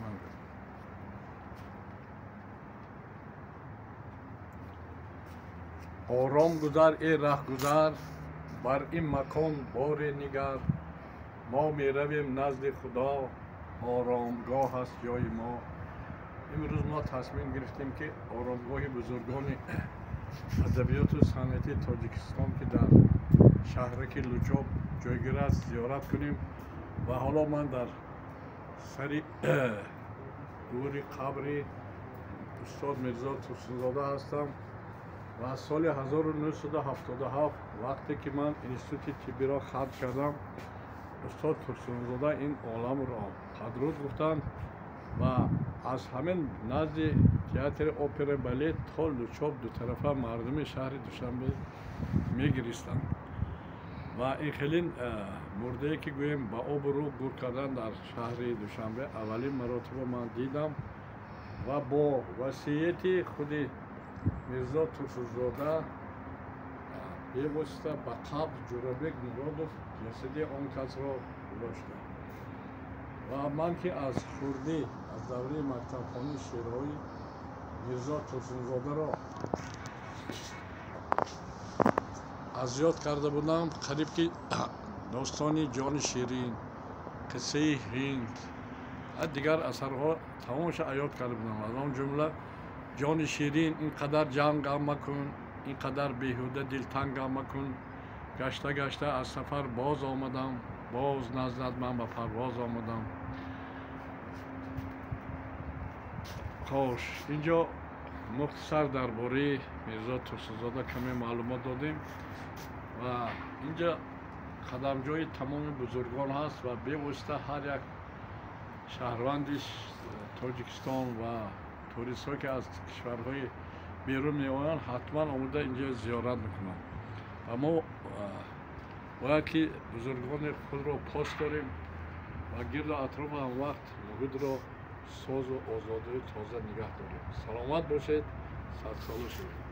Ман ором гузар, эй раҳгузар, бар ин макон боре нигар. Мо меравем назди Худо, оромгоҳ аст ҷои мо. Имрӯз мо тасмим гирифтем, ки оромгоҳи бузургони адабиёту санъати Тоҷикистон, ки дар шаҳраки Лучоб ҷойгир аст, зиёрат кунем. Ва ҳоло ман дар сари гӯри қабри устод Мирзо Турсунзода ҳастам. Ва соли 1977, вақте ки ман институти тиббиро хатм кардам, устод Турсунзода ин оламро падруд гуфтанд. Ва аз ҳамин назди театри опера балет то Лучоб дутарафа мардуми шаҳри Душанбе мегиристанд. Ва ин хелин мурдае, ки гӯем, ба обу рӯ гур кардан дар шаҳри Душанбе аввалин маротиба ман дидам. Ва бо васияти худи Мирзо Турсунзода бевосита ба қабр Ҷӯрабек Муродов ҷасади он касро гузоштам. Ва ман, ки аз хурдӣ, аз давраи мактабхонӣ шеърҳои Мирзо Турсунзодаро аз ёд карда будам, қариб ки достони Ҷони Ширин, қиссаи Ҳинд, дигар асарҳо тамомаша аёд карда будам. Аз он ҷумла Ҷони Ширин: ин қадар ҷангам макун, ин қадар беҳуда дилтангам макун, гашта гашта аз сафар боз омадам, боз наздат ман ба парвоз омадам. Хош, инҷо мухтасар дар бораи Мирзо Турсунзода каме маълумот додем. Ва инҷа қадамҷои тамоми бузургон ҳаст ва бевосита ҳар як шаҳрванди Тоҷикистон ва туристҳое, ки аз кишварҳои берун меоянд, ҳатман омода инҷо зиёрат мекунанд. Ва мо бояд ки бузургони худро пос дорем ва гирду атроф ҳам вақт муҳитро созу озодию тоза нигаҳ дорем. Саломат бошед, садсола шавед.